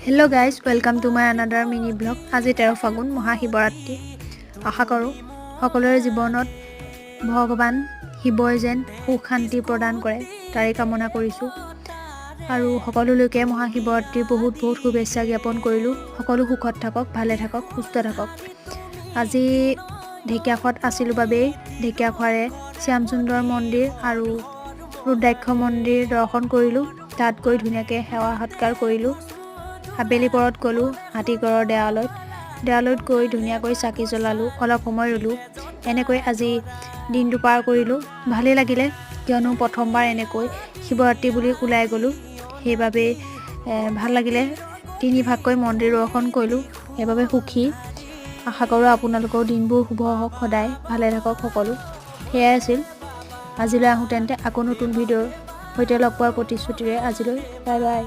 Hello guys, welcome to my another mini vlog. আজি 13 ফাগুন, মহাশিৱৰাত্ৰি। আশা কৰোঁ সকলোৰে জীৱনত ভগৱান শিৱই যেন সুখ শান্তি প্ৰদান কৰে, তাৰে কামনা কৰিছোঁ। আৰু সকলোলৈকে মহাশিৱৰাত্ৰিৰ বহুত বহুত শুভেচ্ছা জ্ঞাপন কৰিলোঁ। সকলো সুখত থাকক, ভালে থাকক, সুস্থ থাকক। আজি ঢেকীয়াখোৱাত আছিলোঁ বাবেই ঢেকীয়াখোৱাৰে শ্যামসুন্দৰ মন্দিৰ আৰু ৰুদ্ৰাক্ষ মন্দিৰ দৰ্শন কৰিলোঁ। তাত গৈ ধুনীয়াকৈ সেৱা সৎকাৰ কৰিলোঁ। আবেলি পৰত গ'লোঁ হাতীগড়ৰ দেৱালয়ত। দেৱালয়ত গৈ ধুনীয়াকৈ চাকি জ্বলালোঁ, অলপ সময় ৰ'লোঁ। এনেকৈ আজি দিনটো পাৰ কৰিলোঁ। ভালেই লাগিলে, কিয়নো প্ৰথমবাৰ এনেকৈ শিৱৰাত্ৰি বুলি ওলাই গ'লোঁ, সেইবাবেই ভাল লাগিলে। তিনিভাগকৈ মন্দিৰ দৰ্শন কৰিলোঁ, সেইবাবে সুখী। আশা কৰোঁ আপোনালোকৰ দিনবোৰ শুভ হওক, সদায় ভালে থাকক সকলো। সেয়াই আছিল। আজিলৈ আহোঁ তেন্তে। আকৌ নতুন ভিডিঅ'ৰ সৈতে লগ পোৱাৰ প্ৰতিশ্ৰুতিৰে আজিলৈ বাই বাই।